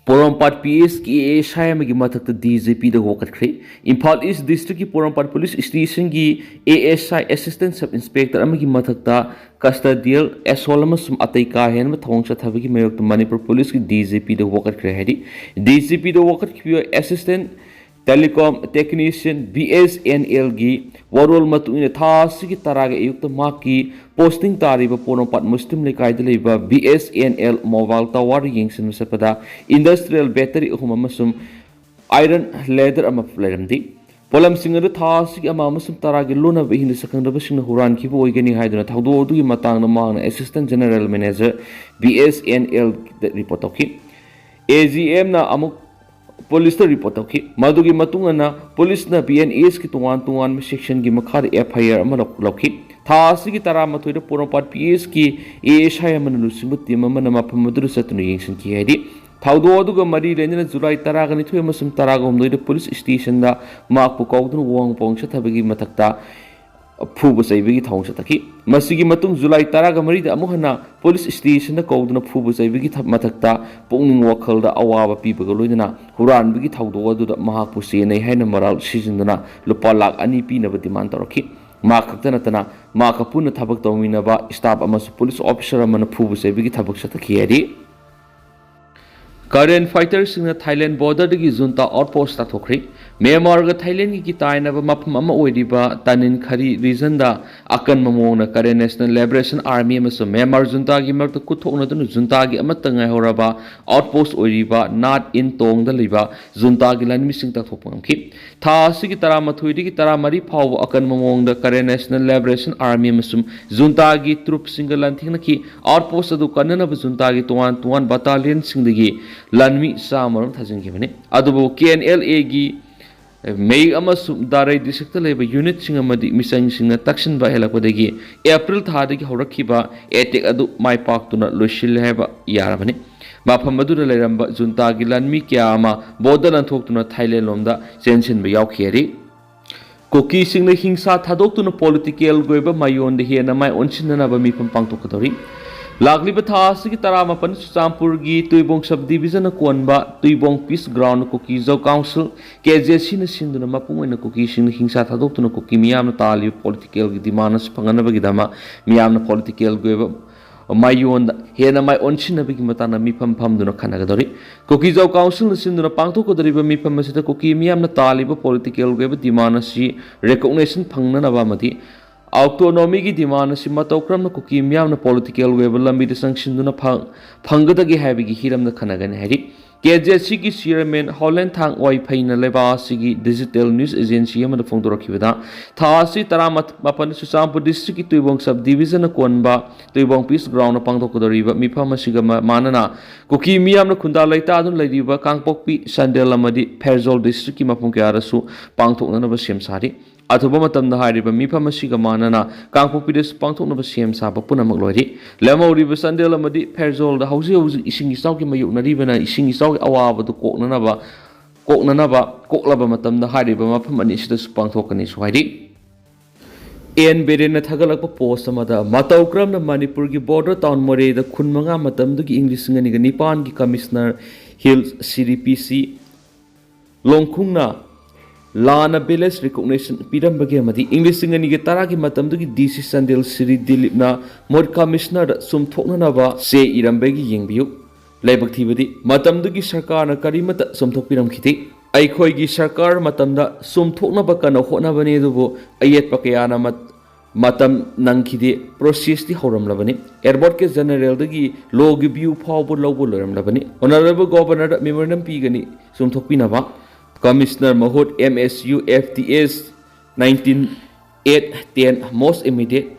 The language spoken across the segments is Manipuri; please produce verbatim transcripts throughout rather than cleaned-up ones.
ꯄꯣꯔꯣꯝꯄꯥꯠ ꯄꯤ ꯑꯦꯁꯀꯤ ꯑꯦ ꯑꯦꯁ ꯑꯥꯏ ꯑꯃꯒꯤ ꯃꯊꯛꯇ ꯗꯤ ꯖꯤ ꯄꯤꯗ ꯋꯥꯀꯠꯈ꯭ꯔꯦ꯫ ꯏꯝꯐꯥꯜ ꯏꯁ ꯗꯤꯁꯇ꯭ꯔꯤꯛꯀꯤ ꯄꯣꯔꯣꯝꯄꯥꯠ ꯄꯨꯂꯤꯁ ꯁ꯭ꯇꯦꯁꯟꯒꯤ A S I, assistant sub inspector ꯑꯃꯒꯤ ꯃꯊꯛꯇ ꯀꯁꯇꯗꯤꯌꯦꯜ ꯑꯦꯁꯣꯜ ꯑꯃꯁꯨꯡ ꯑꯇꯩ ꯀꯥ ꯍꯦꯟꯕ ꯊꯧꯑꯣꯡ ꯆꯠꯊꯕꯒꯤ ꯃꯥꯌꯣꯛꯇ ꯃꯅꯤꯄꯨꯔ ꯄꯨꯂꯤꯁꯀꯤ ꯗꯤ ꯖꯤ ꯄꯤꯗ ꯋꯥꯀꯠꯈ꯭ꯔꯦ ꯍꯥꯏꯔꯤ꯫ ꯗꯤ ꯖꯤ ꯄꯤꯗ ꯋꯥꯀꯠꯈꯤꯕ assistant telecom technician, B S N ꯑꯦꯜꯒꯤ ꯋꯥꯔꯣꯜ ꯃꯇꯨꯡ ꯏꯟꯅ ꯊꯥ ꯑꯁꯤꯒꯤ ꯇꯔꯥꯒꯤ ꯑꯌꯨꯛꯇ ꯃꯍꯥꯛꯀꯤ ꯄꯣꯁꯇꯤꯡ ꯇꯥꯔꯤꯕ ꯄꯣꯔꯣꯝꯄꯥꯠ ꯃꯨꯁꯂꯤꯝ ꯂꯩꯀꯥꯏꯗ ꯂꯩꯕ B S N L mobile ꯇꯋꯥꯔꯗ ꯌꯦꯡꯁꯤꯟꯕ ꯆꯠꯄꯗ ꯏꯟꯗꯁꯇ꯭ꯔꯤꯌꯦꯜ ꯕꯦꯇꯔꯤ ꯑꯍꯨꯝ ꯑꯃꯁꯨꯡ ꯑꯥꯏꯔꯟ ꯂꯦꯗꯔ ꯑꯃ ꯂꯩꯔꯝꯗꯦ꯫ ꯄꯣꯠꯂꯝꯁꯤꯡ ꯑꯗꯨ ꯊꯥ ꯑꯁꯤꯒꯤ ꯑꯃ ꯑꯃꯁꯨꯡ ꯇꯔꯥꯒꯤ ꯂꯣꯟꯅꯕ ꯑꯍꯤꯡꯗ ꯁꯛꯈꯪꯗꯕꯁꯤꯡꯅ ꯍꯨꯔꯥꯟꯈꯤꯕ ꯑꯣꯏꯒꯅꯤ ꯍꯥꯏꯗꯨꯅ ꯊꯧꯗꯣꯛ ꯑꯗꯨꯒꯤ ꯃꯇꯥꯡꯗ ꯃꯍꯥꯛꯅ assistant general manager B S N ꯑꯦꯜꯗ ꯔꯤꯄꯣꯔꯠ ꯇꯧꯈꯤ꯫ ꯑꯦ ꯖꯤ ꯑꯦꯝꯅ ꯑꯃꯨꯛ ꯄꯨꯂꯤꯁꯇ ꯔꯤꯄꯣꯔꯠ ꯇꯧꯈꯤ꯫ ꯃꯗꯨꯒꯤ ꯃꯇꯨꯡ ꯏꯟꯅ ꯄꯨꯂꯤꯁꯅ ꯕꯤ ꯑꯦꯟ ꯑꯦꯁꯀꯤ ꯇꯣꯉꯥꯟ ꯇꯣꯉꯥꯟꯕ ꯁꯦꯛꯁꯟꯒꯤ ꯃꯈꯥꯗ ꯑꯦꯐ ꯑꯥꯏ ꯑꯥꯔ ꯑꯃ ꯂꯧ-, ꯂꯧꯈꯤ꯫ ꯊꯥ ꯑꯁꯤꯒꯤ ꯇꯔꯥꯃꯥꯊꯣꯏꯗ ꯄꯣꯔꯣꯝꯄꯥꯠ ꯄꯤ ꯑꯦꯁꯀꯤ ꯑꯦ ꯑꯦꯁ ꯑꯥꯏ ꯑꯃꯅ ꯂꯨꯆꯤꯡꯕ ꯇꯤꯝ ꯑꯃꯅ ꯃꯐꯝ ꯑꯗꯨꯗ ꯆꯠꯇꯨꯅ ꯌꯦꯡꯁꯤꯟꯈꯤ ꯍꯥꯏꯔꯤ꯫ ꯊꯧꯗꯣꯛ ꯑꯗꯨꯒ ꯃꯔꯤ ꯂꯩꯅꯅ ꯖꯨꯂꯥꯏ ꯇꯔꯥꯒ ꯅꯤꯊꯣꯏ ꯑꯃꯁꯨꯡ ꯇꯔꯥꯒ ꯍꯨꯝꯗꯣꯏꯗ ꯄꯨꯂꯤꯁ ꯁ꯭ꯇꯦꯁꯟꯗ ꯃꯍꯥꯛꯄꯨ ꯀꯧꯗꯨꯅ ꯋꯥꯍꯪ ꯄꯥꯎꯍꯪ ꯆꯠꯊꯕꯒꯤ ꯃꯊꯛꯇ ꯐꯨꯕ ꯆꯩꯕꯒꯤ ꯊꯧꯑꯣꯡ ꯆꯠꯊꯈꯤ꯫ ꯃꯁꯤꯒꯤ ꯃꯇꯨꯡ ꯖꯨꯂꯥꯏ ꯇꯔꯥꯒ ꯃꯔꯤꯗ ꯑꯃꯨꯛ ꯍꯟꯅ ꯄꯨꯂꯤꯁ ꯁ꯭ꯇꯦꯁꯟꯗ ꯀꯧꯗꯨꯅ ꯐꯨꯕ ꯆꯩꯕꯒꯤ ꯊ-, ꯃꯊꯛꯇ ꯄꯨꯛꯅꯤꯡ ꯋꯥꯈꯜꯗ ꯑꯋꯥꯕ ꯄꯤꯕꯒ ꯂꯣꯏꯅꯅ ꯍꯨꯔꯥꯟꯕꯒꯤ ꯊꯧꯗꯣꯛ ꯑꯗꯨꯗ ꯃꯍꯥꯛꯄꯨ ꯆꯦꯟꯅꯩ ꯍꯥꯏꯅ ꯃꯔꯥꯜ ꯁꯤꯖꯤꯟꯗꯨꯅ ꯂꯨꯄꯥ ꯂꯥꯈ ꯑꯅꯤ ꯄꯤꯅꯕ ꯗꯤꯃꯥꯟ ꯇꯧꯔꯛꯈꯤ꯫ ꯃꯍꯥꯛ ꯈꯛꯇ ꯅꯠꯇꯅ ꯃꯍꯥꯛꯀ ꯄꯨꯟꯅ ꯊꯕꯛ ꯇꯧꯃꯤꯟꯅꯕ ꯁ꯭ꯇꯥꯐ ꯑꯃꯁꯨ ꯄꯨꯂꯤꯁ ꯑꯣꯐꯤꯁꯔ ꯑꯃꯅ ꯐꯨꯕ ꯆꯩꯕꯒꯤ ꯊꯕꯛ ꯆꯠꯊꯈꯤ ꯍꯥꯏꯔꯤ꯫ Current ꯐꯥꯏꯇꯔꯁꯤꯡꯅ Thailand ꯕꯣꯔꯗꯔꯗꯒꯤ ꯖꯨꯟꯇꯥ ꯑꯥꯎꯠꯄꯣꯁ ꯇꯥꯊꯣꯛꯈ꯭ꯔꯦ꯫ ꯃ꯭ꯌꯥꯟꯃꯥꯔꯒ ꯊꯥꯏꯂꯦꯟꯒꯤ ꯇꯥꯏꯅꯕ ꯃꯐꯝ ꯑꯃ ꯑꯣꯏꯔꯤꯕ ꯇꯥꯅꯤꯟ ꯈꯔꯤ ꯔꯤꯖꯟꯗ ꯑꯀꯟꯕ ꯃꯑꯣꯡꯗ ꯀꯔꯦꯟ ꯅꯦꯁꯅꯦꯜ ꯂꯤꯕꯔꯦꯁꯟ ꯑꯥꯔꯃꯤ ꯑꯃꯁꯨꯡ ꯃ꯭ꯌꯥꯟꯃꯥꯔ ꯖꯨꯟꯇꯥꯒꯤ ꯃꯔꯛꯇ ꯈꯨꯠꯊꯣꯛꯅꯗꯨꯅ ꯖꯨꯟꯇꯥꯒꯤ ꯑꯃꯠꯇ ꯉꯥꯏꯍꯧꯔꯕ ꯑꯥꯎꯠꯄꯣꯁ ꯑꯣꯏꯔꯤꯕ ꯅꯥꯠ ꯏꯟ ꯇꯣꯡꯗ ꯂꯩꯕ ꯖꯨꯟꯇꯥꯒꯤ ꯂꯥꯟꯃꯤꯁꯤꯡ ꯇꯥꯊꯣꯛꯄ ꯉꯝꯈꯤ꯫ ꯊꯥ ꯑꯁꯤꯒꯤ ꯇꯔꯥꯃꯥꯊꯣꯏꯗꯒꯤ ꯇꯔꯥꯃꯔꯤ ꯐꯥꯎꯕ ꯑꯀꯟꯕ ꯃꯑꯣꯡꯗ ꯀꯔꯦꯟ ꯅꯦꯁꯅꯦꯜ ꯂꯤꯕꯔꯦꯁꯟ ꯑꯥꯔꯃꯤ ꯑꯃꯁꯨꯡ ꯖꯨꯟꯇꯥꯒꯤ ꯇ꯭ꯔꯨꯞꯁꯤꯡꯒ ꯂꯥꯟꯊꯦꯡꯅꯈꯤ꯫ ꯑꯥꯎꯠꯄꯣꯁ ꯑꯗꯨ ꯀꯟꯅꯅꯕ ꯖꯨꯟꯇꯥꯒꯤ ꯇꯣꯉꯥꯟ ꯇꯣꯉꯥꯟ ꯕꯠꯇꯥꯂꯤꯌꯟꯁꯤꯡꯗꯒꯤ ꯂꯥꯟꯃꯤ ꯆꯥꯝꯃꯔꯣꯝ ꯊꯥꯖꯤꯟꯈꯤꯕꯅꯤ꯫ ꯑꯗꯨꯕꯨ ꯀꯦ ꯑꯦꯟ ꯑꯦꯜ ꯑꯦꯒꯤ ꯃꯦꯌꯤꯛ ꯑꯃꯁꯨꯡ ꯗꯥꯔꯩ ꯗꯤꯁꯇ꯭ꯔꯤꯛꯇ ꯂꯩꯕ ꯌꯨꯅꯤꯠꯁꯤꯡ ꯑꯃꯗꯤ ꯃꯤꯆꯪꯁꯤꯡꯅ ꯇꯛꯁꯤꯟꯕ ꯍꯦꯜꯂꯛꯄꯗꯒꯤ ꯑꯦꯄ꯭ꯔꯤꯜ ꯊꯥꯗꯒꯤ ꯍꯧꯔꯛꯈꯤꯕ ꯑꯦꯇꯦꯛ ꯑꯗꯨ ꯃꯥꯏ ꯄꯥꯛꯇꯨꯅ ꯂꯣꯏꯁꯤꯜꯂꯦ ꯍꯥꯏꯕ ꯌꯥꯔꯕꯅꯤ꯫ ꯃꯐꯝ ꯑꯗꯨꯗ ꯂꯩꯔꯝꯕ ꯖꯨꯟꯇꯥꯒꯤ ꯂꯥꯟꯃꯤ ꯀꯌꯥ ꯑꯃ ꯕꯣꯔꯗꯔ ꯂꯥꯟꯊꯣꯛꯇꯨꯅ ꯊꯥꯏꯂꯦꯟ ꯂꯣꯝꯗ ꯆꯦꯟꯁꯤꯟꯕ ꯌꯥꯎꯈꯤ ꯍꯥꯏꯔꯤ꯫ ꯀꯨꯀꯤꯁꯤꯡꯅ ꯍꯤꯡꯁꯥ ꯊꯥꯗꯣꯛꯇꯨꯅ ꯄꯣꯂꯤꯇꯤꯀꯦꯜꯒꯤ ꯑꯣꯏꯕ ꯃꯥꯏꯑꯣꯟꯗ ꯍꯦꯟꯅ ꯃꯥꯏ ꯑꯣꯟꯁꯤꯟꯅꯅꯕ ꯃꯤꯐꯝ ꯄꯥꯡꯊꯣꯛꯀꯗꯧꯔꯤ꯫ ꯂꯥꯛꯂꯤꯕ ꯊꯥ ꯑꯁꯤꯒꯤ ꯇꯔꯥꯃꯥꯄꯟ ꯆꯨꯔꯆꯥꯟꯄꯨꯔꯒꯤ ꯇꯨꯏꯕꯣꯡ ꯁꯕ ꯗꯤꯕꯤꯖꯟꯅ ꯀꯣꯟꯕ ꯇꯨꯏꯕꯣꯡ ꯄꯤꯁ ꯒ꯭ꯔꯥꯎꯟ ꯀꯨꯀꯤ ꯖꯧ ꯀꯥꯎꯟꯁꯤꯜ, ꯀꯦ ꯖꯦ ꯁꯤꯅ ꯁꯤꯟꯗꯨꯅ ꯃꯄꯨꯡ ꯑꯣꯏꯅ ꯀꯨꯀꯤꯁꯤꯡꯅ ꯍꯤꯡꯁꯥ ꯊꯥꯗꯣꯛꯇꯨꯅ ꯀꯨꯀꯤ ꯃꯤꯌꯥꯝꯅ ꯇꯥꯜꯂꯤꯕ ꯄꯣꯂꯤꯇꯤꯀꯦꯜꯒꯤ ꯗꯤꯃꯥꯟ ꯑꯁꯤ ꯐꯪꯅꯅꯕꯒꯤꯗꯃꯛ ꯃꯤꯌꯥꯝꯅ ꯄꯣꯂꯤꯇꯤꯀꯦꯜꯒꯤ ꯑꯣꯏꯕ ꯃꯥꯏꯌꯣꯟꯗ ꯍꯦꯟꯅ ꯃꯥꯏ ꯑꯣꯟꯁꯤꯟꯅꯕꯒꯤ ꯃꯇꯥꯡꯗ ꯃꯤꯐꯝ ꯐꯝꯗꯨꯅ ꯈꯟꯅꯒꯗꯧꯔꯤ꯫ ꯀꯨꯀꯤ ꯖꯧ ꯀꯥꯎꯟꯁꯤꯜꯅ ꯁꯤꯟꯗꯨꯅ ꯄꯥꯡꯊꯣꯛꯀꯗꯧꯔꯤꯕ ꯃꯤꯐꯝ ꯑꯁꯤꯗ ꯀꯨꯀꯤ ꯃꯤꯌꯥꯝꯅ ꯇꯥꯜꯂꯤꯕ ꯄꯣꯂꯤꯇꯤꯀꯦꯜꯒꯤ ꯑꯣꯏꯕ ꯗꯤꯃꯥꯟ ꯑꯁꯤ ꯔꯤꯀꯣꯛꯅꯦꯁꯟ ꯐꯪꯅꯅꯕ ꯑꯃꯗꯤ ꯑꯣꯇꯣꯅꯣꯃꯤꯒꯤ ꯗꯤꯃꯥꯟ ꯑꯁꯤ ꯃꯇꯧ ꯀꯔꯝꯅ ꯀꯨꯀꯤ ꯃꯤꯌꯥꯝꯅ ꯄꯣꯂꯤꯇꯤꯀꯦꯜ ꯑꯣꯏꯕ ꯂꯝꯕꯤꯗ ꯆꯪꯁꯤꯟꯗꯨꯅ ꯐꯪ-, ꯐꯪꯒꯗꯒꯦ ꯍꯥꯏꯕꯒꯤ ꯍꯤꯔꯝꯗ ꯈꯟꯅꯒꯅꯤ ꯍꯥꯏꯔꯤ꯫ ꯀꯦ ꯖꯦ ꯁꯤꯒꯤ ꯆꯤꯌꯔꯃꯦꯟ ꯍꯣꯂꯦꯟ ꯊꯥꯡ ꯑꯣꯏꯐꯩꯅ ꯂꯩꯕꯥꯛ ꯑꯁꯤꯒꯤ ꯗꯤꯖꯤꯇꯦꯜ ꯅ꯭ꯌꯨꯁ ꯑꯦꯖꯦꯟꯁꯤ ꯑꯃꯗ ꯐꯣꯡꯗꯣꯔꯛꯈꯤꯕꯗ, ꯊꯥ ꯑꯁꯤ ꯇꯔꯥꯃꯥꯄꯟ ꯆꯨꯔꯆꯥꯟꯄꯨꯔ ꯗꯤꯁꯇ꯭ꯔꯤꯛꯀꯤ ꯇꯨꯏꯕꯣꯡ ꯁꯕ ꯗꯤꯕꯤꯖꯟꯅ ꯀꯣꯟꯕ ꯇꯨꯏꯕꯣꯡ ꯄꯤꯁ ꯒ꯭ꯔꯥꯎꯟꯗ ꯄꯥꯡꯊꯣꯛꯀꯗꯧꯔꯤꯕ ꯃꯤꯐꯝ ꯑꯁꯤꯒ ꯃ-, ꯃꯥꯟꯅꯅ ꯀꯨꯀꯤ ꯃꯤꯌꯥꯝꯅ ꯈꯨꯟꯗꯥ ꯂꯩꯇꯥꯗꯨꯅ ꯂꯩꯔꯤꯕ ꯀꯥꯡꯄꯣꯛꯄꯤ, ꯆꯥꯟꯗꯦꯜ ꯑꯃꯗꯤ ꯐꯦꯔꯖꯣꯜ ꯗꯤꯁꯇ꯭ꯔꯤꯛꯀꯤ ꯃꯐꯝ ꯀꯌꯥꯗꯁꯨ ꯄꯥꯡꯊꯣꯛꯅꯅꯕ ꯁꯦꯝ ꯁꯥꯔꯤ꯫ ꯑꯊꯨꯕ ꯃꯇꯝꯗ ꯍꯥꯏꯔꯤꯕ ꯃꯤꯐꯝ ꯑꯁꯤꯒ ꯃꯥꯟꯅꯅ ꯀꯥꯡꯄꯣꯛꯄꯤꯗꯁꯨ ꯄꯥꯡꯊꯣꯛꯅꯕ ꯁꯦꯝ ꯁꯥꯕ ꯄꯨꯝꯅꯃꯛ ꯂꯣꯏꯔꯤ꯫ ꯂꯦꯝꯍꯧꯔꯤꯕ ꯆꯥꯟꯗꯦꯜ ꯑꯃꯗꯤ ꯐꯦꯔꯖꯣꯜꯗ ꯍꯧꯖꯤꯛ ꯍꯧꯖꯤꯛ ꯏꯁꯤꯡ ꯏꯆꯥꯎꯒꯤ ꯃꯥꯌꯣꯛꯅꯔꯤꯕꯅ ꯏꯁꯤꯡ ꯏꯆꯥꯎꯒꯤ ꯑꯋꯥꯕꯗꯨ ꯀꯣꯛꯅꯅꯕ, ꯀꯣꯛꯅꯅꯕ ꯀꯣꯛꯂꯕ ꯃꯇꯝꯗ ꯍꯥꯏꯔꯤꯕ ꯃꯐꯝ ꯑꯅꯤ ꯑꯁꯤꯗꯁꯨ ꯄꯥꯡꯊꯣꯛꯀꯅꯤꯁꯨ ꯍꯥꯏꯔꯤ꯫ ꯑꯦꯟ ꯕꯤꯔꯦꯟꯅ ꯊꯥꯒꯠꯂꯛꯄ ꯄꯣꯁ ꯑꯃꯗ, ꯃꯇꯧ ꯀꯔꯝꯅ ꯃꯅꯤꯄꯨꯔꯒꯤ ꯕꯣꯔꯗꯔ ꯇꯥꯎꯟ ꯃꯣꯔꯦꯗ ꯈꯨꯟ ꯃꯉꯥ ꯃꯇꯝꯗꯨꯒꯤ ꯏꯪ ꯂꯤꯁꯤꯡ ꯑꯅꯤꯒ ꯅꯤꯄꯥꯟꯒꯤ ꯀꯃꯤꯁꯅꯔ ꯍꯤꯜꯁ ꯁꯤꯔꯤ ꯄꯤ ꯁꯤ ꯂꯣꯡꯈꯨꯡꯅ ꯂꯥꯟꯅ ꯚꯤꯂꯦꯖ ꯔꯤꯀꯣꯛꯅꯦꯁꯟ ꯄꯤꯔꯝꯕꯒꯦ ꯑꯃꯗꯤ ꯏꯪ ꯂꯤꯁꯤꯡ ꯑꯅꯤꯒ ꯇꯔꯥꯒꯤ ꯃꯇꯝꯗꯨꯒꯤ ꯗꯤ ꯁꯤ ꯆꯥꯟꯗꯦꯜ ꯁꯤꯔꯤ ꯗꯤꯂꯤꯞꯅ ꯃꯍꯨꯠ ꯀꯃꯤꯁꯅꯔꯗ ꯆꯨꯝꯊꯣꯛꯅꯅꯕ ꯆꯦ ꯏꯔꯝꯕꯒꯤ ꯌꯦꯡꯕꯤꯌꯨ꯫ ꯂꯥꯏꯕꯛ ꯊꯤꯕꯗꯤ ꯃꯇꯝꯗꯨꯒꯤ ꯁꯔꯀꯥꯔꯅ ꯀꯔꯤꯃꯠꯇ ꯆꯨꯝꯊꯣꯛꯄꯤꯔꯝꯈꯤꯗꯦ꯫ ꯑꯩꯈꯣꯏꯒꯤ ꯁꯔꯀꯥꯔ ꯃꯇꯝꯗ ꯆꯨꯝꯊꯣꯛꯅꯕ ꯀꯟꯅ ꯍꯣꯠꯅꯕꯅꯤ, ꯑꯗꯨꯕꯨ ꯑꯌꯦꯠꯄ ꯀꯌꯥꯅ ꯃꯠ-, ꯃꯇꯝ ꯅꯪꯈꯤꯗꯦ꯫ ꯄ꯭ꯔꯣꯁꯦꯁꯇꯤ ꯍꯧꯔꯝꯂꯕꯅꯤ꯫ ꯑꯦꯗꯚꯣꯀꯦꯠ ꯖꯦꯅꯔꯦꯜꯗꯒꯤ ꯂꯣꯒꯤ ꯚ꯭ꯌꯨ ꯐꯥꯎꯕ ꯂꯧꯕ ꯂꯣꯏꯔꯝꯂꯕꯅꯤ꯫ ꯑꯣꯅꯔꯦꯕꯜ ꯒꯣꯚꯔꯅꯔꯗ ꯃꯦꯃꯣꯔꯦꯟꯗꯝ ꯄꯤꯒꯅꯤ ꯆꯨꯝꯊꯣꯛꯄꯤꯅꯕ꯫ ꯀꯃꯤꯁꯅꯔ ꯃꯍꯨꯠ M S U F T S nineteen eight ten most immediate.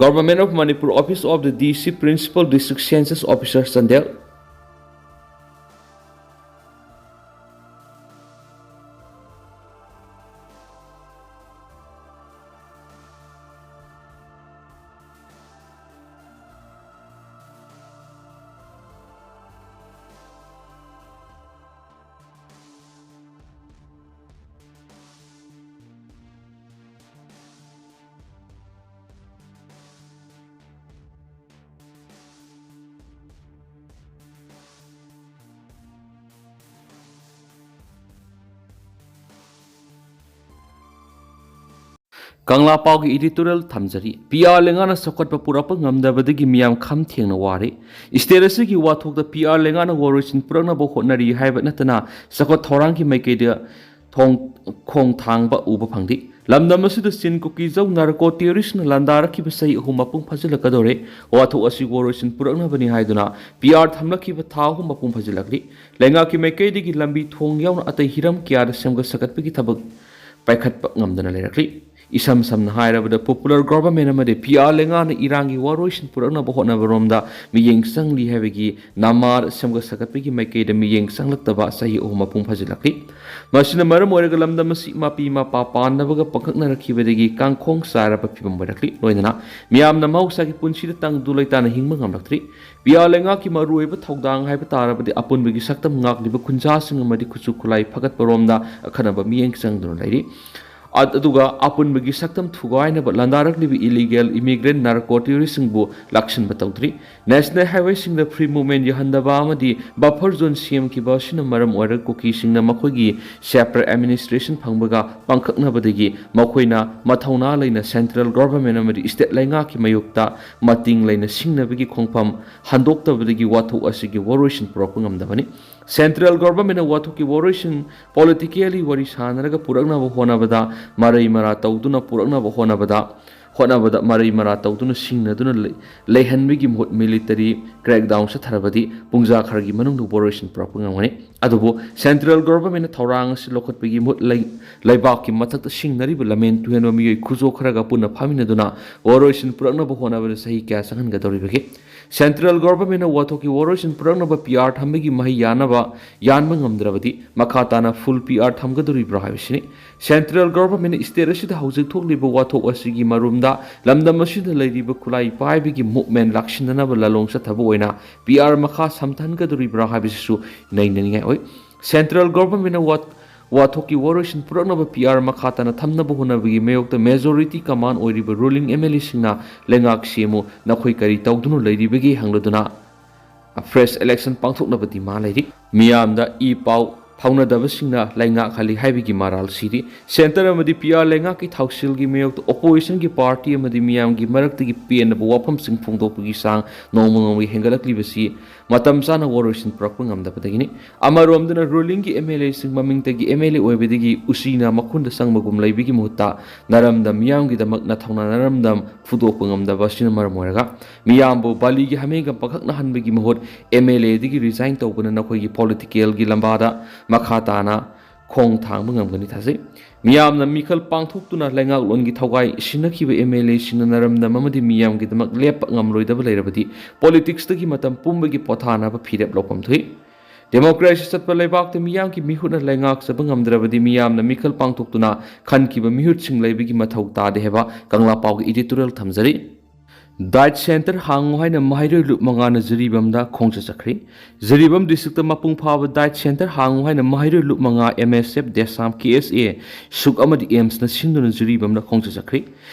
Government of Manipur, Office of the D C, Principal District Census Officer, Chandel. ꯀꯪꯂꯥ ꯄꯥꯎꯒꯤ editorial ꯊꯝꯖꯔꯤ꯫ ꯄꯤ ꯑꯥꯔ ꯂꯩꯉꯥꯛꯅ ꯆꯥꯎꯈꯠꯄ ꯄꯨꯔꯛꯄ ꯉꯝꯗꯕꯗꯒꯤ ꯃꯤꯌꯥꯝ ꯈꯝ ꯊꯦꯡꯅ ꯋꯥꯔꯦ꯫ State ꯑꯁꯤꯒꯤ ꯋꯥꯊꯣꯛꯇ ꯄꯤ ꯑꯥꯔ ꯂꯩꯉꯥꯛꯅ ꯋꯥꯔꯣꯏꯁꯤꯟ ꯄꯨꯔꯛꯅꯕ ꯍꯣꯠꯅꯔꯤ ꯍꯥꯏꯕ ꯅꯠꯇꯅ ꯆꯥꯎꯈꯠ ꯊꯧꯔꯥꯡꯒꯤ ꯃꯥꯏꯀꯩꯗ ꯊꯣꯡ-, ꯈꯣꯡ ꯊꯥꯡꯕ ꯎꯕ ꯐꯪꯗꯦ꯫ ꯂꯝꯗꯝ ꯑꯁꯤꯗ ꯆꯤꯟ ꯀꯨꯀꯤ ꯖꯧ narco terroristꯅ ꯂꯥꯟꯗꯥꯔꯛꯈꯤꯕ ꯆꯍꯤ ꯑꯍꯨꯝ ꯃꯄꯨꯡ ꯐꯥꯖꯤꯜꯂꯛꯀꯗꯧꯔꯦ꯫ ꯋꯥꯊꯣꯛ ꯑꯁꯤ ꯋꯥꯔꯣꯏꯁꯤꯟ ꯄꯨꯔꯛꯅꯕꯅꯤ ꯍꯥꯏꯗꯨꯅ ꯄꯤ ꯑꯥꯔ ꯊꯝꯂꯛꯈꯤꯕ ꯊꯥ ꯑꯍꯨꯝ ꯃꯄꯨꯡ ꯐꯥꯖꯤꯜꯂꯛꯂꯤ꯫ ꯂꯩꯉꯥꯛꯀꯤ ꯃꯥꯏꯀꯩꯗꯒꯤ ꯂꯝꯕꯤ ꯊꯣꯡ ꯌꯥꯎꯅ ꯑꯇꯩ ꯍꯤꯔꯝ ꯀꯌꯥꯗ ꯁꯦꯝꯒꯠ ꯁꯥꯒꯠꯄꯒꯤ ꯊꯕꯛ ꯄꯥꯏꯈꯠꯄ ꯉꯝꯗꯅ ꯂꯩꯔꯛꯂꯤ꯫ ꯏꯁꯝ ꯁꯝꯅ ꯍꯥꯏꯔꯕꯗ, popular government ꯑꯃꯗꯤ ꯄꯤ ꯑꯥꯔ ꯂꯩꯉꯥꯛꯅ ꯏꯔꯥꯡꯒꯤ ꯋꯥꯔꯣꯏꯁꯤꯟ ꯄꯨꯔꯛꯅꯕ ꯍꯣꯠꯅꯕꯔꯣꯝꯗ ꯃꯤꯠꯌꯦꯡ ꯆꯪꯂꯤ ꯍꯥꯏꯕꯒꯤ ꯅꯃꯥꯗ ꯁꯦꯝꯒꯠ ꯁꯥꯒꯠꯄꯒꯤ ꯃꯥꯏꯀꯩꯗ ꯃꯤꯠꯌꯦꯡ ꯆꯪꯂꯛꯇꯕ ꯆꯍꯤ ꯑꯍꯨꯝ ꯃꯄꯨꯡ ꯐꯥꯖꯤꯜꯂꯛꯂꯤ꯫ ꯃꯁꯤꯅ ꯃꯔꯝ ꯑꯣꯏꯔꯒ ꯂꯝꯗꯝ ꯑꯁꯤ ꯃꯄꯤ ꯃꯄꯥ ꯄꯥꯟꯅꯕꯒ ꯄꯥꯡꯈꯛꯅꯔꯛꯈꯤꯕꯗꯒꯤ ꯀꯥꯡꯈꯣꯡ ꯆꯥꯏꯔꯕ ꯐꯤꯕꯝ ꯑꯣꯏꯔꯛꯂꯤ꯫ ꯂꯣꯏꯅꯅ ꯃꯤꯌꯥꯝꯅ ꯃꯍꯧꯁꯥꯒꯤ ꯄꯨꯟꯁꯤꯗ ꯇꯪꯗꯨ ꯂꯩꯇꯥꯅ ꯍꯤꯡꯕ ꯉꯝꯂꯛꯇ꯭ꯔꯤ꯫ ꯄꯤ ꯑꯥꯔ ꯂꯩꯉꯥꯛꯀꯤ ꯃꯔꯨꯑꯣꯏꯕ ꯊꯧꯗꯥꯡ ꯍꯥꯏꯕ ꯇꯥꯔꯕꯗꯤ ꯑꯄꯨꯟꯕꯒꯤ ꯁꯛꯇꯝ ꯉꯥꯛꯂꯤꯕ ꯈꯨꯟꯖꯥꯁꯤꯡ ꯑꯃꯗꯤ ꯈꯨꯠꯁꯨ ꯈꯨꯠꯂꯥꯏ ꯐꯒꯠꯄꯔꯣꯝꯗ ꯑꯈꯟꯅꯕ ꯃꯤꯠꯌꯦꯡ ꯆꯪꯗꯨꯅ ꯂꯩꯔꯤ꯫ ꯑꯗꯨꯒ ꯑꯄꯨꯟꯕꯒꯤ ꯁꯛꯇꯝ ꯊꯨꯒꯥꯏꯅꯕ ꯂꯥꯟꯗꯥꯔꯛꯂꯤꯕ illegal immigrant narco terroristꯁꯤꯡꯕꯨ ꯂꯥꯛꯁꯤꯟꯕ ꯇꯧꯗ꯭ꯔꯤ꯫ National highwayꯁꯤꯡꯗ free movement ꯌꯥꯍꯟꯗꯕ ꯑꯃꯗꯤ buffer zone ꯁꯦꯝꯈꯤꯕ ꯑꯁꯤꯅ ꯃꯔꯝ ꯑꯣꯏꯔꯒ ꯀꯨꯀꯤꯁꯤꯡꯅ ꯃꯈꯣꯏꯒꯤ separate administration ꯐꯪꯕꯒ ꯄꯥꯡꯈꯛꯅꯕꯗꯒꯤ ꯃꯈꯣꯏꯅ ꯃꯊꯧꯅꯥ ꯂꯩꯅ central government ꯑꯃꯗꯤ state ꯂꯩꯉꯥꯛꯀꯤ ꯃꯥꯌꯣꯛꯇ ꯃꯇꯤꯡ ꯂꯩꯅ ꯁꯤꯡꯅꯕꯒꯤ ꯈꯣꯡꯐꯝ ꯍꯟꯗꯣꯛꯇꯕꯗꯒꯤ ꯋꯥꯊꯣꯛ ꯑꯁꯤꯒꯤ ꯋꯥꯔꯣꯏꯁꯤꯟ ꯄꯨꯔꯛꯄ ꯉꯝꯗꯕꯅꯤ꯫ Central governmentꯅ ꯋꯥꯊꯣꯛꯀꯤ ꯋꯥꯔꯣꯏꯁꯤꯟ politically ꯋꯥꯔꯤ ꯁꯥꯅꯔꯒ ꯄꯨꯔꯛꯅꯕ ꯍꯣꯠꯅꯕꯗ, ꯃꯔꯩ ꯃꯔꯥ ꯇꯧꯗꯨꯅ ꯄꯨꯔꯛꯅꯕ ꯍꯣꯠꯅꯕꯗ, ꯍꯣꯠꯅꯕꯗ ꯃꯔꯩ ꯃꯔꯥ ꯇꯧꯗꯨꯅ ꯁꯤꯡꯅꯗꯨꯅ ꯂꯩ-, ꯂꯩꯍꯟꯕꯒꯤ ꯃꯍꯨꯠ military crackdown ꯆꯠꯊꯔꯕꯗꯤ ꯄꯨꯡꯖꯥ ꯈꯔꯒꯤ ꯃꯅꯨꯡꯗ ꯋꯥꯔꯣꯏꯁꯤꯟ ꯄꯨꯔꯛꯄ ꯉꯝꯒꯅꯤ꯫ ꯑꯗꯨꯕꯨ central governmentꯅ ꯊꯧꯔꯥꯡ ꯑꯁꯤ ꯂꯧꯈꯠꯄꯒꯤ ꯃꯍꯨꯠ ꯂꯩ-, ꯂꯩꯕꯥꯛꯀꯤ ꯃꯊꯛꯇ ꯁꯤꯡꯅꯔꯤꯕ ꯂꯝꯍꯦꯟ ꯇꯨꯍꯦꯟꯕ ꯃꯤꯑꯣꯏ ꯈꯨꯖꯣ ꯈꯔꯒ ꯄꯨꯟꯅ ꯐꯝꯃꯤꯟꯅꯗꯨꯅ ꯋꯥꯔꯣꯏꯁꯤꯟ ꯄꯨꯔꯛꯅꯕ ꯍꯣꯠꯅꯕꯗ ꯆꯍꯤ ꯀꯌꯥ ꯆꯪꯍꯟꯒꯗꯧꯔꯤꯕꯒꯦ? Central governmentꯅ ꯋꯥꯊꯣꯛꯀꯤ ꯋꯥꯔꯣꯏꯁꯤꯟ ꯄꯨꯔꯛꯅꯕ P R ꯊꯝꯕꯒꯤ ꯃꯍꯩ ꯌꯥꯅꯕ, ꯌꯥꯟꯕ ꯉꯝꯗ꯭ꯔꯕꯗꯤ ꯃꯈꯥ ꯇꯥꯅ full P R ꯊꯝꯒꯗꯧꯔꯤꯕ꯭ꯔꯥ ꯍꯥꯏꯕꯁꯤꯅꯤ꯫ Central governmentꯅ state ꯑꯁꯤꯗ ꯍꯧꯖꯤꯛ ꯊꯣꯛꯂꯤꯕ ꯋꯥꯊꯣꯛ ꯑꯁꯤꯒꯤ ꯃꯔꯨꯝꯗ ꯂꯝꯗꯝ ꯑꯁꯤꯗ ꯂꯩꯔꯤꯕ ꯈꯨꯠꯂꯥꯏ ꯄꯥꯏꯕꯒꯤ movement ꯂꯥꯛꯁꯤꯟꯅꯅꯕ ꯂꯥꯂꯣꯡ ꯆꯠꯊꯕ ꯑꯣꯏꯅ P R ꯃꯈꯥ ꯁꯝꯊꯍꯟꯒꯗꯧꯔꯤꯕ꯭ꯔꯥ ꯍꯥꯏꯕꯁꯤꯁꯨ ꯅꯩꯅꯅꯤꯡꯉꯥꯏ ꯑꯣꯏ꯫ Central governmentꯅ ꯋꯥ-, ꯋꯥꯊꯣꯛꯀꯤ ꯋꯥꯔꯣꯏꯁꯤꯟ ꯄꯨꯔꯛꯅꯕ P R ꯃꯈꯥ ꯇꯥꯅ ꯊꯝꯅꯕ ꯍꯣꯠꯅꯕꯒꯤ ꯃꯥꯌꯣꯛꯇ majority command ꯑꯣꯏꯔꯤꯕ ruling M L Aꯁꯤꯡꯅ ꯂꯩꯉꯥꯛ ꯁꯦꯝꯃꯨ, ꯅꯈꯣꯏ ꯀꯔꯤ ꯇꯧꯗꯨꯅ ꯂꯩꯔꯤꯕꯒꯦ ꯍꯪꯂꯗꯨꯅ fresh election ꯄꯥꯡꯊꯣꯛꯅꯕ demand ꯂꯩꯔꯤ꯫ ꯃꯤꯌꯥꯝꯗ ꯏ ꯄꯥꯎ ꯐꯥꯎꯅꯗꯕꯁꯤꯡꯅ ꯂꯩꯉꯥꯛꯍꯜꯂꯤ ꯍꯥꯏꯕꯒꯤ ꯃꯔꯥꯜ ꯁꯤꯔꯤ꯫ ꯁꯦꯟꯇꯔ ꯑꯃꯗꯤ ꯄꯤ ꯑꯥꯔ ꯂꯩꯉꯥꯛꯀꯤ ꯊꯧꯁꯤꯜꯒꯤ ꯃꯥꯌꯣꯛꯇ ꯑꯣꯄꯣꯖꯤꯁꯟꯒꯤ ꯄꯥꯔꯇꯤ ꯑꯃꯗꯤ ꯃꯤꯌꯥꯝꯒꯤ ꯃꯔꯛꯇꯒꯤ ꯄꯦꯟꯗꯕ ꯋꯥꯐꯝꯁꯤꯡ ꯐꯣꯡꯗꯣꯛꯄꯒꯤ ꯆꯥꯡ ꯅꯣꯡꯃ ꯅꯣꯡꯃꯒꯤ ꯍꯦꯟꯒꯠꯂꯛꯂꯤꯕꯁꯤ ꯃꯇꯝ ꯆꯥꯅ ꯋꯥꯔꯣꯏꯁꯤꯟ ꯄꯨꯔꯛꯄ ꯉꯝꯗꯕꯗꯒꯤꯅꯤ꯫ ꯑꯃꯔꯣꯝꯗꯅ ꯔꯨꯂꯤꯡꯒꯤ ꯑꯦꯝ ꯑꯦꯜ ꯑꯦꯁꯤꯡ ꯃꯃꯤꯡꯇꯒꯤ ꯑꯦꯝ ꯑꯦꯜ ꯑꯦ ꯑꯣꯏꯕꯗꯒꯤ ꯎꯆꯤꯅ ꯃꯈꯨꯟꯗ ꯆꯪꯕꯒꯨꯝ ꯂꯩꯕꯒꯤ ꯃꯍꯨꯠꯇ ꯅꯔꯝꯗꯝ ꯃꯤꯌꯥꯝꯒꯤꯗꯃꯛ ꯅꯊꯧꯅꯥ ꯅꯔꯝꯗꯝ ꯐꯨꯗꯣꯛꯄ ꯉꯝꯗꯕ ꯑꯁꯤꯅ ꯃꯔꯝ ꯑꯣꯏꯔꯒ ꯃꯤꯌꯥꯝꯕꯨ ꯕꯥꯂꯤꯒꯤ ꯍꯥꯃꯦꯡꯒ ꯄꯪꯈꯛꯅꯍꯟꯕꯒꯤ ꯃꯍꯨꯠ ꯑꯦꯝ ꯑꯦꯜ ꯑꯦꯗꯒꯤ ꯔꯤꯖꯥꯏꯟ ꯇꯧꯕꯅ ꯅꯈꯣꯏꯒꯤ ꯄꯣꯂꯤꯇꯤꯀꯦꯜꯒꯤ ꯂꯝꯕꯥꯗ ꯃꯈꯥ ꯇꯥꯅ ꯈꯣꯡ ꯊꯥꯡꯕ ꯉꯝꯒꯅꯤ ꯊꯥꯖꯩ꯫ ꯃꯤꯌꯥꯝꯅ ꯃꯤꯈꯜ ꯄꯥꯡꯊꯣꯛꯇꯨꯅ ꯂꯩꯉꯥꯛꯂꯣꯟꯒꯤ ꯊꯧꯒꯥꯏ ꯁꯤꯟꯅꯈꯤꯕ ꯑꯦꯝ ꯑꯦꯜ ꯑꯦꯁꯤꯡꯅ ꯅꯔꯝꯗꯝ ꯑꯃꯗꯤ ꯃꯤꯌꯥꯝꯒꯤꯗꯃꯛ ꯂꯦꯞꯄ ꯉꯝꯂꯣꯏꯗꯕ ꯂꯩꯔꯕꯗꯤ ꯄꯣꯂꯤꯇꯤꯛꯁꯇꯒꯤ ꯃꯇꯝ ꯄꯨꯝꯕꯒꯤ ꯄꯣꯊꯥꯅꯕ ꯐꯤꯔꯦꯞ ꯂꯧꯐꯝ ꯊꯣꯛꯏ꯫ ꯗꯦꯃꯣꯀ꯭ꯔꯦꯁꯤ ꯆꯠꯄ ꯂꯩꯕꯥꯛꯇ ꯃꯤꯌꯥꯝꯒꯤ ꯃꯤꯍꯨꯠꯅ ꯂꯩꯉꯥꯛꯆꯕ ꯉꯝꯗ꯭ꯔꯕꯗꯤ ꯃꯤꯌꯥꯝꯅ ꯃꯤꯈꯜ ꯄꯥꯡꯊꯣꯛꯇꯨꯅ ꯈꯟꯈꯤꯕ ꯃꯤꯍꯨꯠꯁꯤꯡ ꯂꯩꯕꯒꯤ ꯃꯊꯧ ꯇꯥꯗꯦ ꯍꯥꯏꯕ ꯀꯪꯂꯥ ꯄꯥꯎꯒꯤ ꯏꯗꯤꯇꯣꯔꯤꯌꯦꯜ ꯊꯝꯖꯔꯤ꯫ ꯗꯥꯏꯠ ꯁꯦꯟꯇꯔ ꯍꯥꯡꯉꯨ ꯍꯥꯏꯅ ꯃꯍꯩꯔꯣꯏ ꯂꯨꯞ ꯃꯉꯥꯅ ꯖꯤꯔꯤꯕꯥꯝꯗ ꯈꯣꯡꯆꯠ ꯆꯠꯈ꯭ꯔꯦ꯫ ꯖꯤꯔꯤꯕꯥꯝ ꯗꯤꯁꯇ꯭ꯔꯤꯛꯇ ꯃꯄꯨꯡ ꯐꯥꯕ ꯗꯥꯏꯠ ꯁꯦꯟꯇꯔ ꯍꯥꯡꯉꯨ ꯍꯥꯏꯅ ꯃꯍꯩꯔꯣꯏ ꯂꯨꯞ ꯃꯉꯥ ꯑꯦꯝ ꯑꯦꯁ ꯑꯦꯐ, ꯗꯦꯁꯥꯝ, ꯀꯦ ꯑꯦꯁ ꯑꯦ, ꯁꯨꯛ ꯑꯃꯗꯤ ꯑꯦꯝꯁꯅ ꯁꯤꯟꯗꯨꯅ ꯖꯤꯔꯤꯕꯥꯝꯗ ꯈꯣꯡꯆꯠ ꯆꯠꯈ꯭ꯔꯦ꯫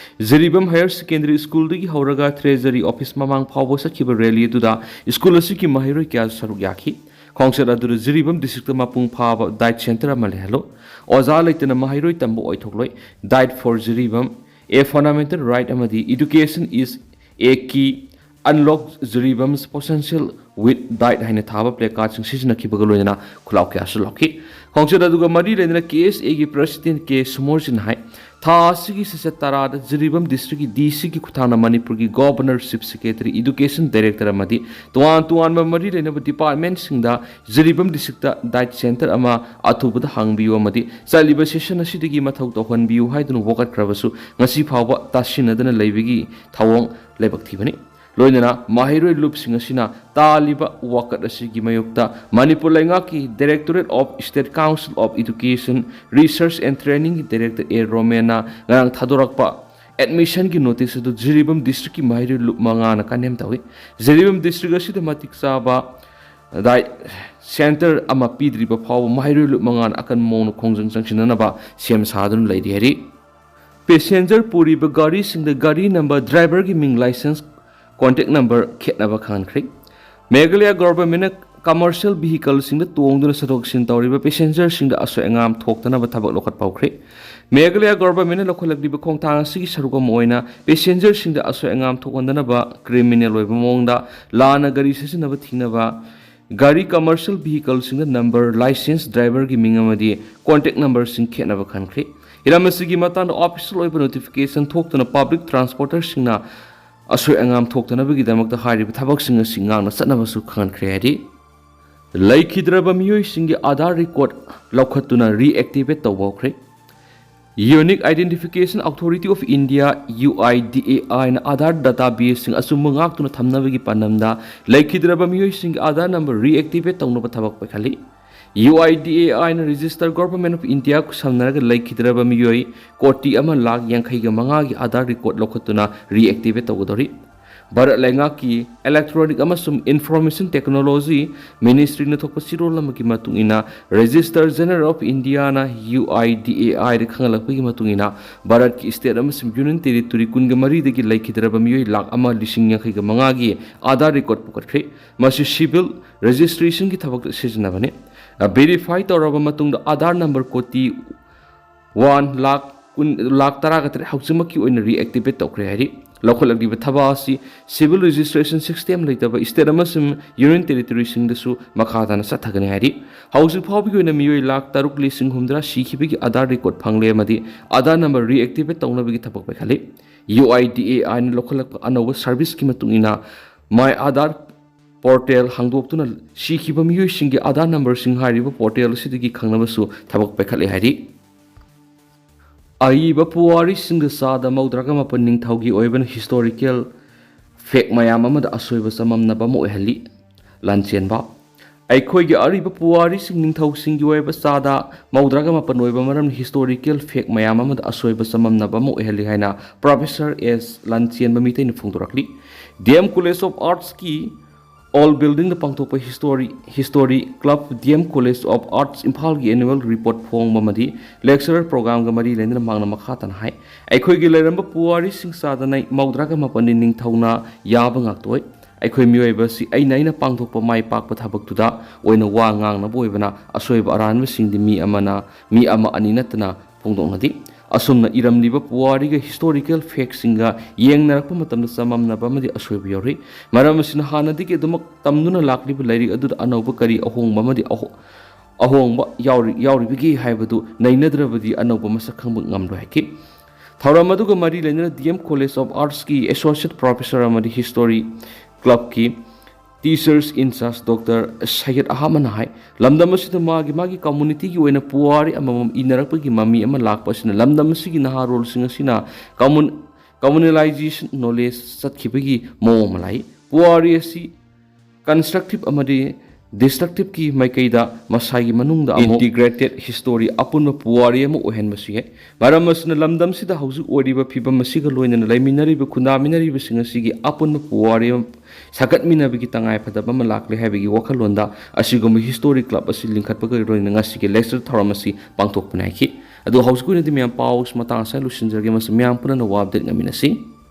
ꯖꯤꯔꯤꯕꯥꯝ ꯍꯥꯌꯔ ꯁꯦꯀꯦꯟꯗꯔꯤ ꯁ꯭ꯀꯨꯜꯗꯒꯤ ꯍꯧꯔꯒ ꯇ꯭ꯔꯦꯖꯔꯤ ꯑꯣꯐꯤꯁ ꯃꯃꯥꯡ ꯐꯥꯎꯕ ꯆꯠꯈꯤꯕ ꯔꯦꯂꯤ ꯑꯗꯨꯗ ꯁ꯭ꯀꯨꯜ ꯑꯁꯤꯒꯤ ꯃꯍꯩꯔꯣꯏ ꯀꯌꯥ ꯁꯔꯨꯛ ꯌꯥꯈꯤ꯫ ꯈꯣꯡꯆꯠ ꯑꯗꯨꯗ ꯖꯤꯔꯤꯕꯥꯝ ꯗꯤꯁꯇ꯭ꯔꯤꯛꯇ ꯃꯄꯨꯡ ꯐꯥꯕ ꯗꯥꯏꯠ ꯁꯦꯟꯇꯔ ꯑꯃ ꯂꯩꯍꯜꯂꯨ꯫ ꯑꯣꯖꯥ ꯂꯩꯇꯅ ꯃꯍꯩꯔꯣꯏ ꯇꯝꯕ ꯑꯣꯏꯊꯣꯛꯂꯣꯏ꯫ Diet for Jiribam, A Fundamental Right ꯑꯃꯗꯤ Education is a Key, Unlock Jiribam's Potential with Diet ꯍꯥꯏꯅ ꯊꯥꯕ ꯄ꯭ꯂꯦ ꯀꯥꯔꯗꯁꯤꯡ ꯁꯤꯖꯤꯟꯅꯈꯤꯕꯒ ꯂꯣꯏꯅꯅ ꯈꯨꯜꯂꯥꯎ ꯀꯌꯥꯁꯨ ꯂꯥꯎꯈꯤ꯫ ꯈꯣꯡꯆꯠ ꯑꯗꯨꯒ ꯃꯔꯤ ꯂꯩꯅꯅ ꯀꯦ ꯑꯦꯁ ꯑꯦꯒꯤ ꯄ꯭ꯔꯁꯤꯗꯦꯟꯠ ꯀꯦ ꯁꯨꯃꯣꯔꯖꯤꯟ ꯍꯥꯏ, ꯊꯥ ꯑꯁꯤꯒꯤ ꯁꯦꯁꯟ ꯇꯔꯥꯗ ꯖꯤꯔꯤꯕꯥꯝ ꯗꯤꯁꯇ꯭ꯔꯤꯛꯀꯤ ꯗꯤ ꯁꯤꯒꯤ ꯈꯨꯠꯊꯥꯡꯗ ꯃꯅꯤꯄꯨꯔꯒꯤ governor, chief secretary, education director ꯑꯃꯗꯤ ꯇꯣꯉꯥꯟ ꯇꯣꯉꯥꯟꯕ ꯃꯔꯤ ꯂꯩꯅꯕ ꯗꯤꯄꯥꯔꯠꯃꯦꯟꯠꯁꯤꯡꯗ ꯖꯤꯔꯤꯕꯥꯝ ꯗꯤꯁꯇ꯭ꯔꯤꯛꯇ ꯗꯥꯏꯠ ꯁꯦꯟꯇꯔ ꯑꯃ ꯑꯊꯨꯕꯗ ꯍꯥꯡꯕꯤꯌꯨ ꯑꯃꯗꯤ ꯆꯠꯂꯤꯕ ꯁꯦꯁꯟ ꯑꯁꯤꯗꯒꯤ ꯃꯊꯧ ꯇꯧꯍꯟꯕꯤꯌꯨ ꯍꯥꯏꯗꯨꯅ ꯋꯥꯀꯠꯈ꯭ꯔꯕꯁꯨ ꯉꯁꯤ ꯐꯥꯎꯕ ꯇꯥꯁꯤꯟꯅꯗꯅ ꯂꯩꯕꯒꯤ ꯊꯧꯑꯣꯡ ꯂꯥꯏꯕꯛ ꯊꯤꯕꯅꯤ꯫ ꯂꯣꯏꯅꯅ ꯃꯍꯩꯔꯣꯏ ꯂꯨꯞꯁꯤꯡ ꯑꯁꯤꯅ ꯇꯥꯜꯂꯤꯕ ꯋꯥꯀꯠ ꯑꯁꯤꯒꯤ ꯃꯥꯌꯣꯛꯇ ꯃꯅꯤꯄꯨꯔ ꯂꯩꯉꯥꯛꯀꯤ Directorate of State Council of Education, Research and Trainingꯒꯤ ꯗꯥꯏꯔꯦꯛꯇꯔ ꯑꯦ ꯔꯣꯃꯦꯟꯅ ꯉꯔꯥꯡ ꯊꯥꯗꯣꯔꯛꯄ ꯑꯦꯗꯃꯤꯁꯟꯒꯤ ꯅꯣꯇꯤꯁ ꯑꯗꯨ ꯖꯤꯔꯤꯕꯥꯝ ꯗꯤꯁꯇ꯭ꯔꯤꯛꯀꯤ ꯃꯍꯩꯔꯣꯏ ꯂꯨꯞ ꯃꯉꯥꯅ ꯀꯟꯗꯦꯝ ꯇꯧꯏ꯫ ꯖꯤꯔꯤꯕꯥꯝ ꯗꯤꯁꯇ꯭ꯔꯤꯛ ꯑꯁꯤꯗ ꯃꯇꯤꯛ ꯆꯥꯕ ꯗꯥꯏꯠ ꯁꯦꯟꯇꯔ ꯑꯃ ꯄꯤꯗ꯭ꯔꯤꯕ ꯐꯥꯎꯕ ꯃꯍꯩꯔꯣꯏ ꯂꯨꯞ ꯃꯉꯥꯅ ꯑꯀꯟꯕ ꯃꯑꯣꯡꯗ ꯈꯣꯡꯖꯪ ꯆꯪꯁꯤꯟꯅꯅꯕ ꯁꯦꯝ ꯁꯥꯗꯨꯅ ꯂꯩꯔꯤ ꯍꯥꯏꯔꯤ꯫ ꯄꯦꯁꯦꯟꯖꯔ ꯄꯨꯔꯤꯕ ꯒꯥꯔꯤꯁꯤꯡꯗ ꯒꯥꯔꯤ ꯅꯝꯕꯔ, ꯗ꯭ꯔꯥꯏꯚꯔꯒꯤ ꯃꯤꯡ, ꯂꯥꯏꯁꯦꯟꯁ, ꯀꯣꯟꯇꯦꯛ ꯅꯝꯕꯔ ꯈꯦꯠꯅꯕ ꯈꯪꯍꯟꯈ꯭ꯔꯦ꯫ ꯃꯦꯘꯥꯂꯌꯥ ꯒꯣꯚꯔꯟꯃꯦꯟꯠꯅ commercial vehicleꯁꯤꯡꯗ ꯇꯣꯡꯗꯨꯅ ꯆꯠꯊꯣꯛ ꯆꯠꯁꯤꯟ ꯇꯧꯔꯤꯕ passengerꯁꯤꯡꯗ ꯑꯁꯣꯏ ꯑꯉꯥꯝ ꯊꯣꯛꯇꯅꯕ ꯊꯕꯛ ꯂꯧꯈꯠꯄ ꯍꯧꯈ꯭ꯔꯦ꯫ ꯃꯦꯘꯥꯂꯌꯥ governmentꯅ ꯂꯧꯈꯠꯂꯛꯂꯤꯕ ꯈꯣꯡꯊꯥꯡ ꯑꯁꯤꯒꯤ ꯁꯔꯨꯛ ꯑꯃ ꯑꯣꯏꯅ passengerꯁꯤꯡꯗ ꯑꯁꯣꯏ ꯑꯉꯥꯝ ꯊꯣꯛꯍꯟꯗꯅꯕ criminal ꯑꯣꯏꯕ ꯃꯑꯣꯡꯗ ꯂꯥꯟꯅ ꯒꯥꯔꯤ ꯁꯤꯖꯤꯟꯅꯕ ꯊꯤꯡꯅꯕ, ꯒꯥꯔꯤ commercial vehicleꯁꯤꯡꯗ number, licence, driverꯒꯤ ꯃꯤꯡ ꯑꯃꯗꯤ contact numberꯁꯤꯡ ꯈꯦꯠꯅꯕ ꯈꯟꯈ꯭ꯔꯦ꯫ ꯍꯤꯔꯝ ꯑꯁꯤꯒꯤ ꯃꯇꯥꯡꯗ official ꯑꯣꯏꯕ notification ꯊꯣꯛꯇꯨꯅ public transporterꯁꯤꯡꯅ ꯑꯁꯣꯏ ꯑꯉꯥꯝ ꯊꯣꯛꯇꯅꯕꯒꯤꯗꯃꯛꯇ ꯍꯥꯏꯔꯤꯕ ꯊꯕꯛꯁꯤꯡ ꯑꯁꯤ ꯉꯥꯛꯅ ꯆꯠꯅꯕꯁꯨ ꯈꯪꯍꯟꯈ꯭ꯔꯦ ꯍꯥꯏꯔꯤ꯫ ꯂꯩꯈꯤꯗ꯭ꯔꯕ ꯃꯤꯑꯣꯏꯁꯤꯡꯒꯤ Aadhaar record ꯂꯧꯈꯠꯇꯨꯅ reactivate ꯇꯧꯕ ꯍꯧꯈ꯭ꯔꯦ꯫ Unique Identification Authority of India, UIDAIꯅ Aadhaar databaseꯁꯤꯡ ꯑꯆꯨꯝꯕ ꯉꯥꯛꯇꯨꯅ ꯊꯝꯅꯕꯒꯤ ꯄꯥꯟꯗꯝꯗ ꯂꯩꯈꯤꯗ꯭ꯔꯕ ꯃꯤꯑꯣꯏꯁꯤꯡꯒꯤ Aadhaar number reactivate ꯇꯧꯅꯕ ꯊꯕꯛ ꯄꯥꯏꯈꯠꯂꯤ꯫ UIDAIꯅ register Government of India ꯈꯨꯠꯁꯝꯅꯔꯒ ꯂꯩꯈꯤꯗ꯭ꯔꯕ ꯃꯤꯑꯣꯏ ꯀꯣꯇꯤ ꯑꯃ ꯂꯥꯈ ꯌꯥꯡꯈꯩꯒ ꯃꯉꯥꯒꯤ Aadhaar record ꯂꯧꯈꯠꯇꯨꯅ reactivate ꯇꯧꯒꯗꯧꯔꯤ꯫ ꯚꯥꯔꯠ ꯂꯩꯉꯥꯛꯀꯤ Electronic ꯑꯃꯁꯨꯡ Information Technology Ministryꯅ ꯊꯣꯛꯄ ꯆꯦꯔꯣꯜ ꯑꯃꯒꯤ ꯃꯇꯨꯡ ꯏꯟꯅ, Registrar General of Indiaꯅ UIDAIꯗ ꯈꯪꯍꯜꯂꯛꯄꯒꯤ ꯃꯇꯨꯡ ꯏꯟꯅ, ꯚꯥꯔꯠꯀꯤ state ꯑꯃꯁꯨꯡ union territory ꯀꯨꯟꯒ ꯃꯔꯤꯗꯒꯤ ꯂꯩꯈꯤꯗ꯭ꯔꯕ ꯃꯤꯑꯣꯏ ꯂꯥꯈ ꯑꯃ ꯂꯤꯁꯤꯡ ꯌꯥꯡꯈꯩꯒ ꯃꯉꯥꯒꯤ Aadhaar record ꯄꯨꯈꯠꯈ꯭ꯔꯦ꯫ ꯃꯁꯤ civil registrationꯒꯤ ꯊꯕꯛꯇ ꯁꯤꯖꯤꯟꯅꯕꯅꯤ꯫ Verify ꯇꯧꯔꯕ ꯃꯇꯨꯡꯗ Aadhaar number ꯀꯣꯇꯤ ꯋꯥꯟ ꯂꯥꯈ ꯀꯨꯟ, ꯂꯥꯈ ꯇꯔꯥꯒ ꯇꯔꯦꯠ ꯍꯧꯖꯤꯛꯃꯛꯀꯤ ꯑꯣꯏꯅ reactivate ꯇꯧꯈ꯭ꯔꯦ ꯍꯥꯏꯔꯤ꯫ ꯂꯧꯈꯠꯂꯛꯂꯤꯕ ꯊꯕꯛ ꯑꯁꯤ civil registration system ꯂꯩꯇꯕ state ꯑꯃꯁꯨꯡ union territoryꯁꯤꯡꯗꯁꯨ ꯃꯈꯥ ꯇꯥꯅ ꯆꯠꯊꯒꯅꯤ ꯍꯥꯏꯔꯤ꯫ ꯍꯧꯖꯤꯛ ꯐꯥꯎꯕꯒꯤ ꯑꯣꯏꯅ ꯃꯤꯑꯣꯏ ꯂꯥꯈ ꯇꯔꯨꯛ ꯂꯤꯁꯤꯡ ꯍꯨꯝꯐꯨꯇꯔꯥ ꯁꯤꯈꯤꯕꯒꯤ Aadhaar record ꯐꯪꯂꯦ ꯑꯃꯗꯤ Aadhaar number reactivate ꯇꯧꯅꯕꯒꯤ ꯊꯕꯛ ꯄꯥꯏꯈꯠꯂꯤ꯫ UIDAIꯅ ꯂꯧꯈꯠꯂꯛꯄ ꯑꯅꯧꯕ serviceꯀꯤ ꯃꯇꯨꯡ ꯏꯟꯅ, My Aadhaar portal ꯍꯥꯡꯗꯣꯛꯇꯨꯅ ꯁꯤꯈꯤꯕ ꯃꯤꯑꯣꯏꯁꯤꯡꯒꯤ Aadhaar numberꯁꯤꯡ ꯍꯥꯏꯔꯤꯕ portal ꯑꯁꯤꯗꯒꯤ ꯈꯪꯅꯕꯁꯨ ꯊꯕꯛ ꯄꯥꯏꯈꯠꯂꯦ ꯍꯥꯏꯔꯤ꯫ ꯑꯏꯕ ꯄꯨꯋꯥꯔꯤꯁꯤꯡꯗ ꯆꯥꯗ ꯃꯧꯗ꯭ꯔꯥꯒ ꯃꯥꯄꯟ ꯅꯤꯡꯊꯧꯒꯤ ꯑꯣꯏꯕꯅ historical fact ꯃꯌꯥꯝ ꯑꯃꯗ ꯑꯁꯣꯏꯕ ꯆꯃꯝꯅꯕ ꯑꯃ ꯑꯣꯏꯍꯜꯂꯤ꯫ ꯂꯥꯟꯆꯦꯟꯕ꯫ ꯑꯩꯈꯣꯏꯒꯤ ꯑꯔꯤꯕ ꯄꯨꯋꯥꯔꯤꯁꯤꯡ ꯅꯤꯡꯊꯧꯁꯤꯡꯒꯤ ꯑꯣꯏꯕ ꯆꯥꯗ ꯃꯧꯗ꯭ꯔꯥꯒ ꯃꯥꯄꯟ ꯑꯣꯏꯕ ꯃꯔꯝꯅ historical fact ꯃꯌꯥꯝ ꯑꯃꯗ ꯑꯁꯣꯏꯕ ꯆꯃꯝꯅꯕ ꯑꯃ ꯑꯣꯏꯍꯜꯂꯤ ꯍꯥꯏꯅ Professor S ꯂꯥꯟꯆꯦꯟꯕ ꯃꯤꯇꯩꯅ ꯐꯣꯡꯗꯣꯔꯛꯂꯤ꯫ DM College of Artsꯀꯤ Old Buildingꯗ ꯄꯥꯡꯊꯣꯛꯄ History, History Club, DM College of Arts ꯏꯝꯐꯥꯜꯒꯤ annual report ꯐꯣꯡꯕ ꯑꯃꯗꯤ lecturer programꯒ ꯃꯔꯤ ꯂꯩꯅꯅ ꯃꯍꯥꯛꯅ ꯃꯈꯥ ꯇꯥꯅ ꯍꯥꯏ, ꯑꯩꯈꯣꯏꯒꯤ ꯂꯩꯔꯝꯕ ꯄꯨꯋꯥꯔꯤꯁꯤꯡ ꯆꯥꯗ ꯃꯧꯗ꯭ꯔꯥꯒ ꯃꯥꯄꯟꯗꯤ ꯅꯤꯡꯊꯧꯅ ꯌꯥꯕ ꯉꯥꯛꯇ ꯑꯣꯏ꯫ ꯑꯩꯈꯣꯏ ꯃꯤꯑꯣꯏꯕ ꯑꯁꯤ ꯑꯩꯅ ꯑꯩꯅ ꯄꯥꯡꯊꯣꯛꯄ ꯃꯥꯏ ꯄꯥꯛꯄ ꯊꯕꯛꯇꯨꯗ ꯑꯣꯏꯅ ꯋꯥ ꯉꯥꯡꯅꯕ ꯑꯣꯏꯕꯅ, ꯑꯁꯣꯏꯕ ꯑꯔꯥꯟꯕꯁꯤꯡꯗꯤ ꯃꯤ ꯑꯃꯅ, ꯃꯤ ꯑꯃ ꯑꯅꯤ ꯅꯠꯇꯅ ꯐꯣꯡꯗꯣꯛꯅꯗꯦ꯫ ꯑꯁꯨꯝꯅ ꯏꯔꯝꯂꯤꯕ ꯄꯨꯋꯥꯔꯤꯒ historical factꯁꯤꯡꯒ ꯌꯦꯡꯅꯔꯛꯄ ꯃꯇꯝꯗ ꯆꯃꯝꯅꯕ ꯑꯃꯗꯤ ꯑꯁꯣꯏꯕ ꯌꯥꯎꯔꯤ꯫ ꯃꯔꯝ ꯑꯁꯤꯅ ꯍꯥꯟꯅꯗꯒꯤ ꯑꯗꯨꯃꯛ ꯇꯝꯗꯨꯅ ꯂꯥꯛꯂꯤꯕ ꯂꯥꯏꯔꯤꯛ ꯑꯗꯨꯗ ꯑꯅꯧꯕ ꯀꯔꯤ ꯑꯍꯣꯡꯕ ꯑꯃꯗꯤ ꯑꯍꯣ-, ꯑꯍꯣꯡꯕ ꯌꯥꯎꯔꯤ-, ꯌꯥꯎꯔꯤꯕꯒꯦ ꯍꯥꯏꯕꯗꯨ ꯅꯩꯅꯗ꯭ꯔꯕꯗꯤ ꯑꯅꯧꯕ ꯃꯁꯛ ꯈꯪꯕ ꯉꯝꯂꯣꯏ ꯍꯥꯏꯈꯤ꯫ ꯊꯧꯔꯝ ꯑꯗꯨꯒ ꯃꯔꯤ ꯂꯩꯅꯅ D M College of Artsꯀꯤ Associate Professor ꯑꯃꯗꯤ History Clubꯀꯤ Teachers in Charge Doctor ꯁꯩꯌꯗ ꯑꯍꯃꯗꯅ ꯍꯥꯏ, ꯂꯝꯗꯝ ꯑꯁꯤꯗ ꯃꯥꯒꯤ ꯃꯥꯒꯤ communityꯒꯤ ꯑꯣꯏꯅ ꯄꯨꯋꯥꯔꯤ ꯑꯃꯃꯝ ꯏꯅꯔꯛꯄꯒꯤ ꯃꯃꯤ ꯑꯃ ꯂꯥꯛꯄ ꯑꯁꯤꯅ ꯂꯝꯗꯝ ꯑꯁꯤꯒꯤ ꯅꯍꯥꯔꯣꯜꯁꯤꯡ ꯑꯁꯤꯅ commun-, communalization knowledge ꯆꯠꯈꯤꯕꯒꯤ ꯃꯑꯣꯡ ꯑꯃ ꯂꯥꯛꯏ꯫ ꯄꯨꯋꯥꯔꯤ ꯑꯁꯤ constructive ꯑꯃꯗꯤ destructiveꯀꯤ ꯃꯥꯏꯀꯩꯗ ꯃꯁꯥꯒꯤ ꯃꯅꯨꯡꯗ ꯑꯃꯨꯛ integrated history, ꯑꯄꯨꯟꯕ ꯄꯨꯋꯥꯔꯤ ꯑꯃ ꯑꯣꯏꯍꯟꯕꯁꯨ ꯌꯥꯏ꯫ ꯃꯔꯝ ꯑꯁꯤꯅ ꯂꯝꯗꯝꯁꯤꯗ ꯍꯧꯖꯤꯛ ꯑꯣꯏꯔꯤꯕ ꯐꯤꯕꯝ ꯑꯁꯤꯒ ꯂꯣꯏꯅꯅ ꯂꯩꯃꯤꯟꯅꯔꯤꯕ ꯈꯨꯟꯗꯥꯃꯤꯟꯅꯔꯤꯕꯁꯤꯡ ꯑꯁꯤꯒꯤ ꯑꯄꯨꯟꯕ ꯄꯨꯋꯥꯔꯤ ꯑꯃ ꯁꯥꯒꯠꯃꯤꯟꯅꯕꯒꯤ ꯇꯉꯥꯏꯐꯗꯕ ꯑꯃ ꯂꯥꯛꯂꯦ ꯍꯥꯏꯕꯒꯤ ꯋꯥꯈꯜꯂꯣꯟꯗ ꯑꯁꯤꯒꯨꯝꯕ History Club ꯑꯁꯤ ꯂꯤꯡꯈꯠꯄꯒ ꯂꯣꯏꯅꯅ ꯉꯁꯤꯒꯤ lecture ꯊꯧꯔꯝ ꯑꯁꯤ ꯄꯥꯡꯊꯣꯛꯄꯅꯤ ꯍꯥꯏꯈꯤ꯫ ꯑꯗꯨ ꯍꯧꯖꯤꯛꯀꯤ ꯑꯣꯏꯅꯗꯤ ꯃꯌꯥꯝ ꯄꯥꯎ ꯃꯇꯥꯡ ꯑꯁꯤꯗ ꯂꯣꯏꯁꯤꯟꯖꯔꯒꯦ꯫ ꯃꯁꯤ ꯃꯌꯥꯝ ꯄꯨꯟꯅ ꯋꯥ update ꯉꯝꯃꯤꯟꯅꯁꯤ꯫